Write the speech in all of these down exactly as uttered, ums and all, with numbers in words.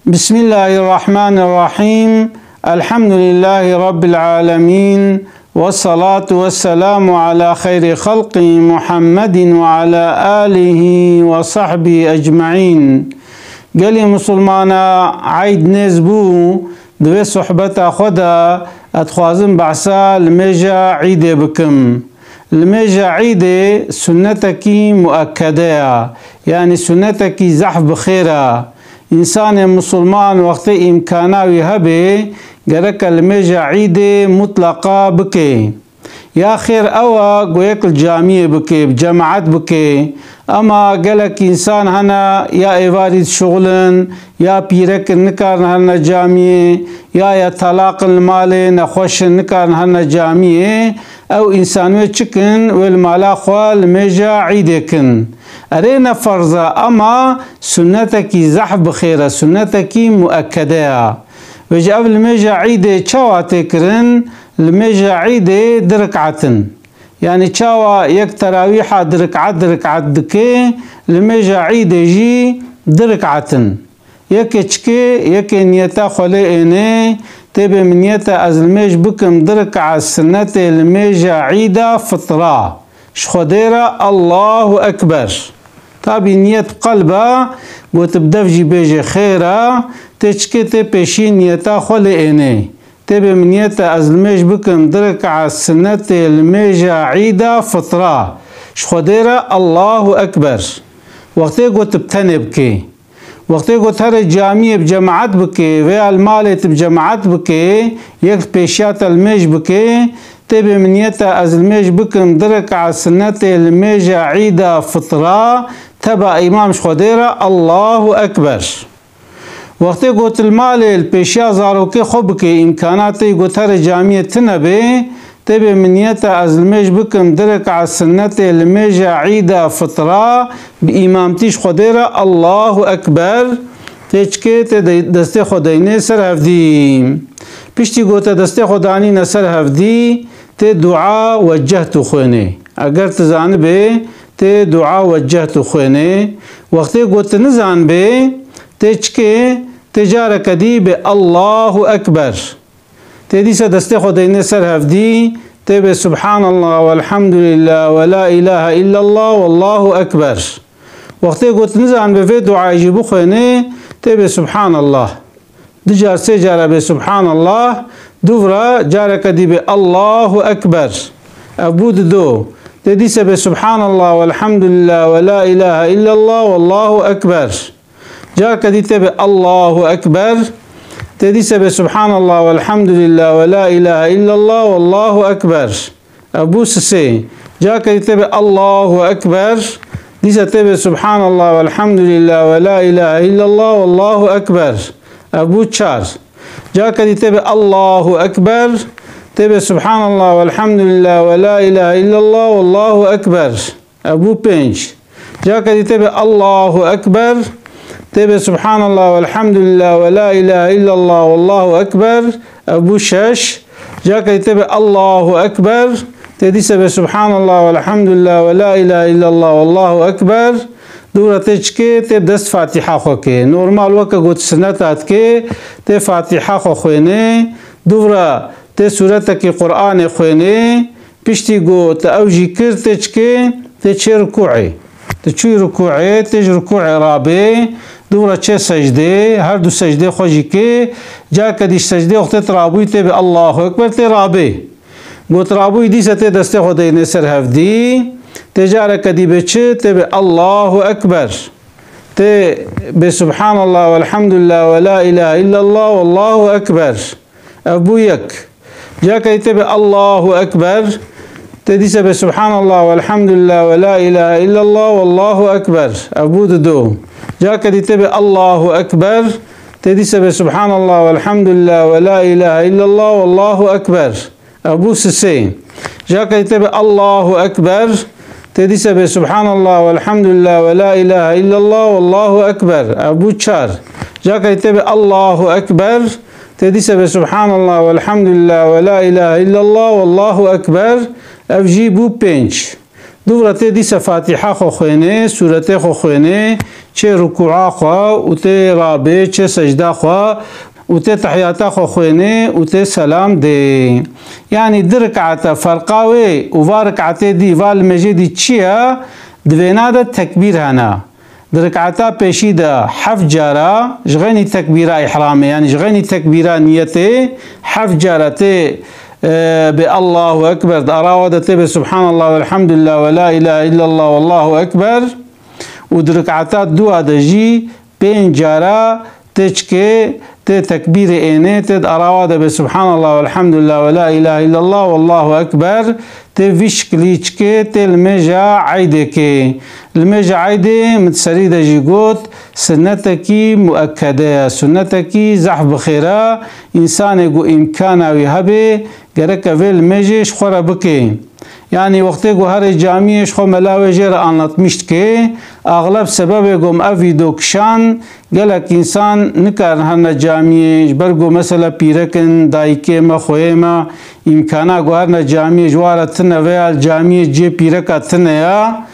Bismillahirrahmanirrahim. Elhamdülillahi Rabbil alemin. Ve salatu ve selamu ala hayri halqi Muhammedin ve ala alihi ve sahbihi ecmaîn. Gelî Musulmana, Eyd nêz bû, di vê sohbeta xwe de ez dixwazim behsa limêja Îdê bikim. Limêja Îdê sunnetekî muekkede ye, yanî sunnetekî zehf bi xêr e. Însanê misilman wextê îmkana wî hebe, gereke limêja Îdê mutleqa bike. Ya xêr ew e ku yek li camiyê bike, bi cemaet bike. Ema gelek însan hene ya êvarî dişuxulin, ya pîrek in nikarin herine camiyê, ya ya talaq in li malê nexweş in nikarin herine camiyê. Ew însan wê çi kin? Wê li mala xwe limêja Îdê kin. Erê ne ferz e, ema sunnetekî zehf bi xêr e, sunnetekî muekkede ye. Vêjî ev limêja Îdê çawa tê kirin? Limêja Îdê di rik'et in. Yanî çawa yek terawîha di rik'et di rik'et dike, limêja Îdê jî di rik'et in. Yekê çikê, yekê niyeta xwe lê ênê, tê bê min niyeta ez limêj bikim di rik'et sinnetê limêja Îda fitra. Ji Xwedê re Allahu Ekber. Tabî niyet qelb e, gotib dev jî bêje xêr e, tê çikê tê pêşî niyeta xwe lê ênê. Tê bê min niyet e ez limêj bikim di rik'et sinnetê limêja Îda fitra. Ji Xwedê re Allahu Ekber. Wextê gotib tenê bikê. Wextê got here camiyê bi cemaet bike, veya li malê tu bi cemaet bike, yek li pêşiya te limêj bike, tê bê min niyet e ez limêj bikim di rik'et sinnetê limêja Îda fitra, teba îmam ji Xwedê re Allahu Ekber. Wextê got li malê li pêşiya zarokê xwe bike, îmkana te yî got here camiyê tune bê, tê bê min niyet e ez limêj bikim di rik'et sinnetê limêja Îda fitra, bi îmamtî ji Xwedê re Allahu Ekber, tê çikê tê de-, destê xwe deynê ser hevdî. Piştî ku te destê xwe danîne ser hevdî, tê dua weccehtu xwênê. Eger tu zanibê, tê dua weccehtu xwênê. Wextê ku tu nizanibê, tê çikê, tê careke dî bê Allahu Ekber. Tê dîsa destê xwe deyne ser hevdî, tê bê Subhanallah, velhamdülillah, ve la ilahe illallah, wallahu ekber. Wextê got nizanibê vê duayê jî bixwêne, tê bê Subhanallah. Du car, sê cara bê Subhanallah, dûvra careke dî bê Allahu Ekber. Ev bû dido. Tê dîsa bê Subhanallah, velhamdülillah, ve la ilahe illallah, wallahu ekber. Careke dî tê bê Allahu Ekber. Tê dîsa bê Subhanallah, velhamdülillah, ve la ilahe illallah, wallahu ekber. Ev bû sisê. Careke dî tê bê Allahu Ekber. Dîsa tê bê Subhanallah, velhamdülillah, ve la ilahe illallah, wallahu ekber. Ev bû çar. Careke dî tê bê Allahu Ekber. Tê bê Subhanallah, velhamdülillah, ve la ilahe illallah, wallahu ekber. Ev bû pênc. Careke dî tê bê Allahu Ekber. Tê bê Subhanallah, velhamdülillah, ve la ilahe illallah, wallahu ekber. Ev bû şeş. Careke dî tê bê Allahu Ekber. Tê dîsa bê Subhanallah, velhamdülillah, ve la ilahe illallah, wallahu ekber. Dûvra tê çikê, tê dest Fatiha xwe kê. Normal weke got sineta dikê, tê Fatiha xwe xwêne. Dûvra tê sûretekî Qur'anê xwêne. Piştî ku te ew jî kir, tê çikê, tê çê rukûê. Te çûyî rukûê, tê ji rukûê rabê, dûvra çê secdê, her du secdê xwe jî kê, careke dî ji secdê wextê tu rabûyî tê bê Allahu Ekber, tê rabê. Got rabûyî dîsa tê destê xwe deyne ser hevdî, tê careke dî bê çi, tê bê Allahu Ekber. Tê bê Subhanallah, velhamdülillah, ve la ilahe illallah, wallahu ekber. Ev bû yek. Careke dî tê bê Allahu Ekber. Tê dîsa bê Subhanallah, velhamdülillah, ve la ilahe illallah, wallahu ekber. Ev bû dido. Careke dî tê bê Allahu Ekber. Tê dîsa bê Subhanallah, velhamdülillah, ve la ilahe illallah, wallahu ekber. Ev bû sisê. Careke dî tê bê Allahu Ekber. Tê dîsa bê Subhanallah, velhamdülillah, ve la ilahe illallah, wallahu ekber. Ev bû çar. Careke dî tê bê Allahu Ekber. Tê dîsa bê Subhanallah, velhamdülillah, ve la ilahe illallah, wallahu ekber. Ev jî bû pênc. Dûvra tê dîsa Fatîha xwe xwênê, sûretê xwe xwênê, çê rukûa xwe û tê rabê, çê secda xwe û tê tehiyata xwe xwênê û tê selam dê. Yanî di rikata ferqa wê û va rikatê dî, va limêjê dî çi ye? Di vêna de tekbîr hene. Di rikata pêşî de heft cara ji xeynî tekbîra îhramê, yanî ji xeynî tekbîra niyetê heft cara tê, e, bê Allahu Ekber, di ara wa de tê bê Subhanallah velhamdülillah ve la ilahe illallah wallahu ekber. Û di rikata dua de jî pênc cara tê çikê, tê tekbîrê ênê, tê di ara wa de bê Subhanallah velhamdülillah ve la ilahe illallah wallahu ekber, tê vî şiklî çikê, tê limêja eydê kê. Limêja eydê min di serî de jî got, sunnetekî muekkede ye, sunnetekî zehf bi xêr e, însanê ku îmkana wî hebe, gereke vê limêjê ji xwe re bike. Yanî wextê ku herê camiyê ji xwe mela wê jê re anlatmîş dike, axleb sebebê ku em ev vîdeo kişand, gelek însan nikarin herine camiyê, ji ber ku mesela pîrek in, dayikê me, xweyê me, îmkana ku herine camiyê ji wa re tune veya li camiyê cihê pîreka tune ya,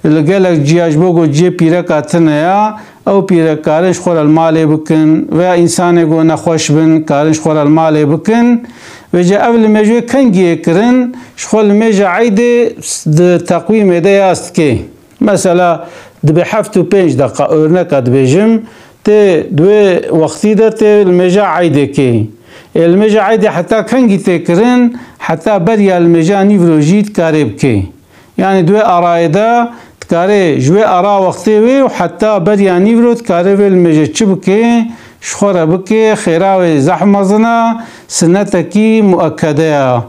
li gelek ciya ji bo ku cihê pîreka tune ya, ew pîrek karin ji xwe re li malê bikin veya însanê ku nexweş bin, karin ji xwe re li malê bikin. Vêca ev limêj wê kengî yê kirin, ji xwe limêja eydê di teqwîmê de yaz dike. Mesela, dibê heft û pênc deqa, örneka dibêjim, tê di wê wextî de tê limêja eydê kê. Ê limêja eydê heta kengî tê kirin? Heta beriya limêja nîvro jî dikarê bikê. Yanî di wê arayê de dikarê ji wê ara wextê wê û heta beriya nîvro dikarê vê limêje çi bikê? Ji xwe re bikê, xêra wê zehf mezin e, sinnetekî muekkede ye.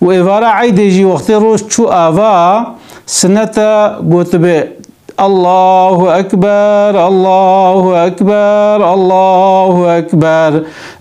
Û êvara eydê jî wextê roj çû ava, sinnet e gotibê, Allahu Ekber, Allahu Ekber, Allahu Ekber.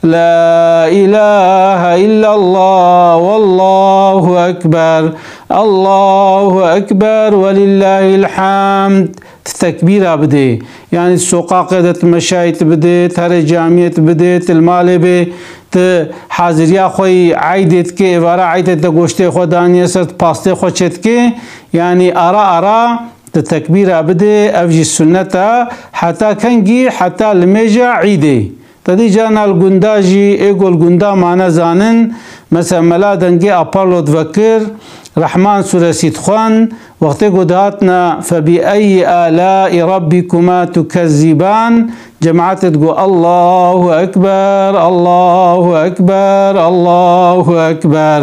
La ilahe illallah, wallahu ekber. Allahu Ekber, welillahil hamd. Ti tekbîra bidê. Yanî soqaqê de ti meşayî ti bidê, ti herê camiyê ti bidê, ti li malê bê, ti haziriya xwe yî eydê dikê, êvara eydê te goştê xwe daniye ser, ti pastê xwe çêdikê. Yanî ara ara Ti tekbîra bidê, ev jî sunnet e. Heta kengî? Heta limêja îdê. Te dî carna li gunda jî, ê ku li gunda mane zanin, mesela mela dengê Apollo divekir, Rehman sûresî dixwend, wextê ku dihatine, "Febi eyyi alâi rabbikuma tukezzîbân?" Cemaetê digot, "Allahu Ekber, Allahu Ekber, Allahu Ekber.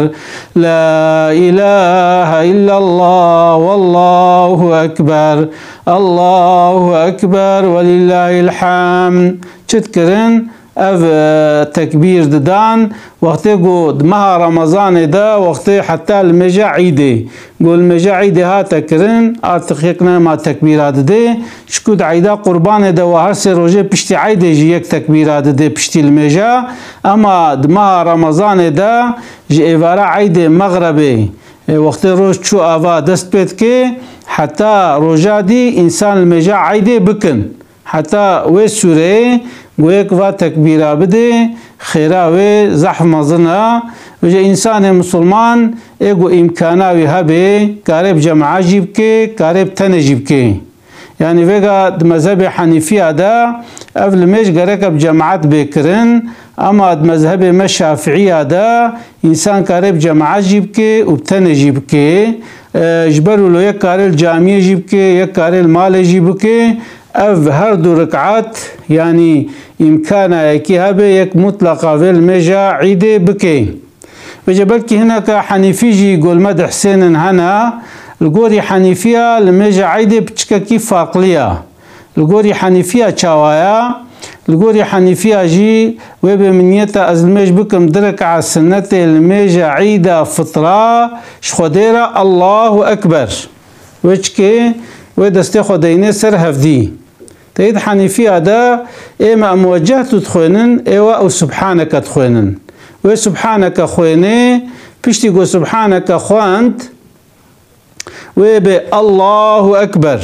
La ilahe illallah, wallahu ekber. Allahu Ekber, welillahil hamd." Çi dikirin? Ev, e, tekbîr didan. Wextê ku di meha Remezanê de, wextê heta limêja îdê. Ku limêja îdê hate kirin, artık yek nema tekbîra didê. Çiku di eyda qurbanê de wa her sê rojê piştî eydê jî yek tekbîra didê piştî limêja. Ema di meha Remezanê de ji êvara eydê mexrebê, e, wextê roj çû ava dest pê dike, heta roja dî însan limêja eydê bikin. Heta wê sûreyê ku yek va tekbîra bidê, xêra wê zehf mezin e. Vêca însanê misilman ê ku îmkana wî hebe, karê bi cemaet jî bike, karê bi tenê jî bike. Yanî vêga di mezhebê Henîfiya de ev limêj gereke bi cemaet bê kirin, ema di mezhebê me Şafiiya de însan karê bi cemaet jî bike û bi tenê jî bike. E, ji ber wilo yek karê li camiyê jî bike, yek karê li malê jî bike. Ev her du rik'at, yanî îmkana yekî hebe, yek mutlaqa vê limêja îdê bike. Vêca belkî hineka Henîfî jî gol me dihsênin hene. Li gorî Henîfiya limêja eydê piçikekî farqli ya. Li gorî Henîfiya çawa ya? Li gorî Henîfiya jî wê bê min niyeta ez limêj bikim du rik'at sinnetê limêja îda fitra ji Xwedê re Allahu Ekber. Wê çikê? Wê destê xwe deyne ser hevdî. Teyîd Henîfiya de ê me em wecehtu dixwênin, ê we ew Subhaneke dixwênin. Wê Subhaneke xwênê, piştî ku Subhaneke xwend, wê bê Allahu Ekber.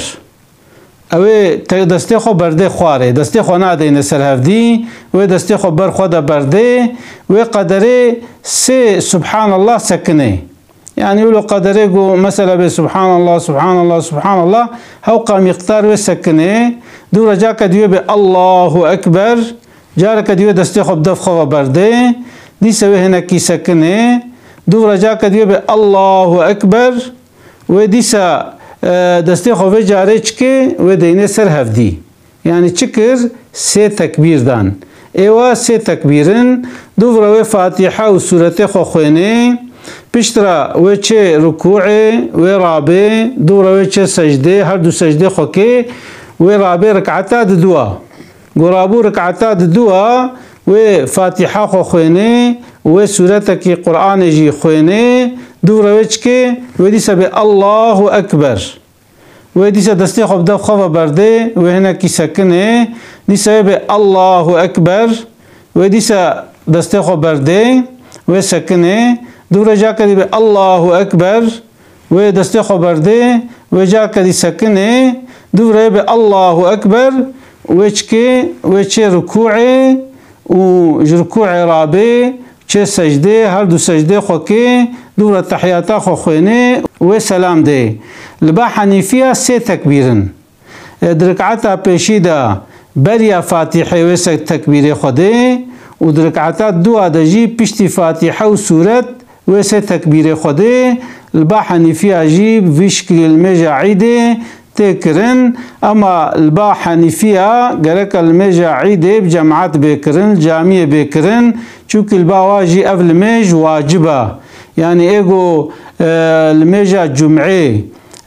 Ew ê te-, destê xwe berdê xwarê, destê xwe nadeyne ser hevdî, wê destê xwe ber xwe de berdê, wê qederê sê Subhanallah sekinê. Yani wilo qederê ku mesela bê Subhanallah, Subhanallah, Subhanallah, hewqa mîqdar wê sekinê, dû re careke dî wê bê Allahu Ekber, careke dî wê destê xwe bi def xwe ve berdê, dîse wê hinekî sekinê, dû re careke dî wê bê Allahu Ekber, wê dîsa, e, destê xwe vê carê çikê, wê deyne ser hevdî. Yani çi kir? Sê tekbîr dan. Êwa sê tekbîr in, dûv re wê Fatiha û sûretê xwe xwênê, pişt re wê çê rukûê, wê rabê, dûv re wê çê secdê, her du secdê xwe kê, wê rabê rikata diduwa. Ku rabû rikata diduwa, wê Fatiha xwe xwênê, wê sûretekî Qur'anê jî xwênê, dûv re wê çikê, wê dîsa bê Allahu Ekber. Wê dîsa destê xwe bi def xwe ve berdê, wê hinekî sekinê, dîsa wê bê Allahu Ekber, wê dîsa destê xwe berdê, wê sekinê, dû re careke dî bê Allahu Ekber, wê destê xwe berdê, wê careke dî sekinê, dû re bê Allahu Ekber, wê çikê, wê çê rukûê û ji rukûê rabê, çê secdê, her du secdê xwe kê, dû re tehiyata xwe xwênê, wê selam dê. Li ba Henîfiya sê tekbîr in. E, di rikata pêşî de beriya Fatîhê wê sê tekbîrê xwe dê û di rikata dûa de jî piştî Fatîhe û sûret wê sê tekbîrê xwe dê. Li ba Henîfiya jî bi vî şikilî li mêja Îdê tê kirin, ema li ba Henîfiya gereke li mêja Îdê bi cemaat bê kirin, li camiyê bê kirin, çunkî li ba wa jî ev limêj wacib e. Yanî ê ku, e, limêja cum'ê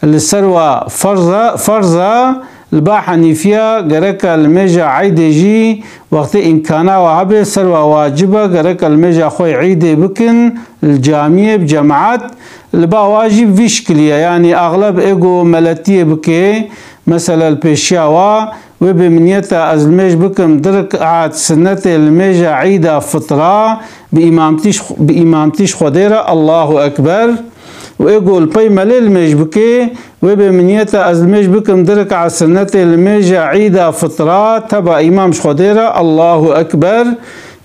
li ser wa ferz e, ferz e, li ba Henîfiya gereke limêja Îdê jî wextê îmkana wa hebe ser wa wacib e, gereke limêja xwe yê Îdê bikin, li camiyê bi cemaat, li ba wa jî bi vî şikilî ye. Yanî axleb ê ku meletiyê bike, mesela li pêşiya wa, wê bê min niyeta ez limêj bikim du rik'at sinnetê limêja Îda Fitra, bi îmamtî ji, bi îmamtî ji Xwedê re Allahu Ekber. Û ê ku li pey melê limêj bike, wê bê min niyeta ez limêj bikim du rik'at sinnetê limêja Îda Fitra, teba îmam ji Xwedê re Allahu Ekber.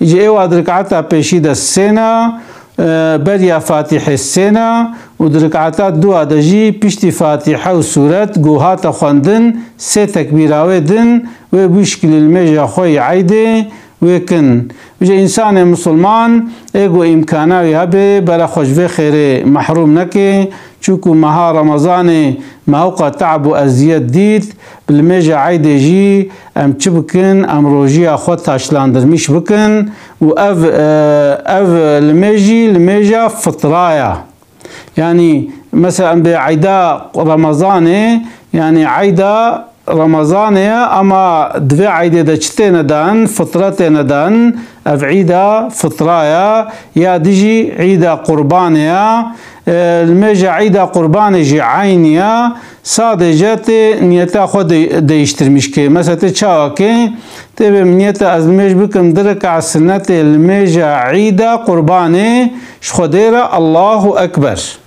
Ji ê wa di rik'ata pêşî de sêna, e, beriya Fatîhê sêna û di rik'ata dua de jî piştî Fatîhe û sûret ku hate xwendin sê tekbîra wê din, wê bû şikilî limêja xwe yê Eydê wê kin. Ji însanê misilman ê ku îmkana wî hebe bere xwe ji vê xêrê mehrûm neke, çunku meha Remezanê me hewqa te'b û eziyet dît, bi limêja Eydê jî em çi bikin, em rojiya xwe taşlandirmîş bikin û ev, e, ev limêj jî limêja fitraya. Yanî mesela em bê Eyda Remezanê, yanî Eyda Remezanê ye, ama di vê Eydê de çi têne dan, fitra têne dan, ev Îda fitraya, ya dijî Îda Qurbanê ye. E, limêja Îda Qurbanê jî eynî ye. Sadece tê niyeta xwe de-, değiştirmiş ke. Mesela tê çawa ke, tê bê min niyeta ez limêj bikim du reka sinnetê limêja Îda Qurbanê ji Xwedê re Allahu Ekber.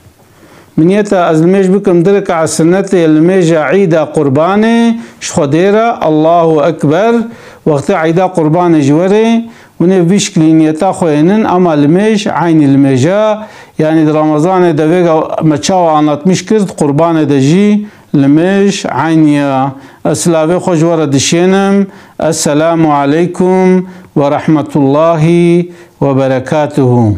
Min niyeta ez limêj bikim du reka sinnetê limêja Îda Qurbanê ji Xwedê re Allahu Ekber. Wextê Îda Qurbanê ji werê, hûn ê vî şiklî niyeta xwe hênin, ama limêj eynî limêj e. Yanî di Ramazanê de vêga me çawa anlatmiş kir, di Qurbanê de jî limêj eynî ye. Ez silavê xwe ji we re dişênim. Esselamu aleykum ve rahmetullahi ve berekatuhu.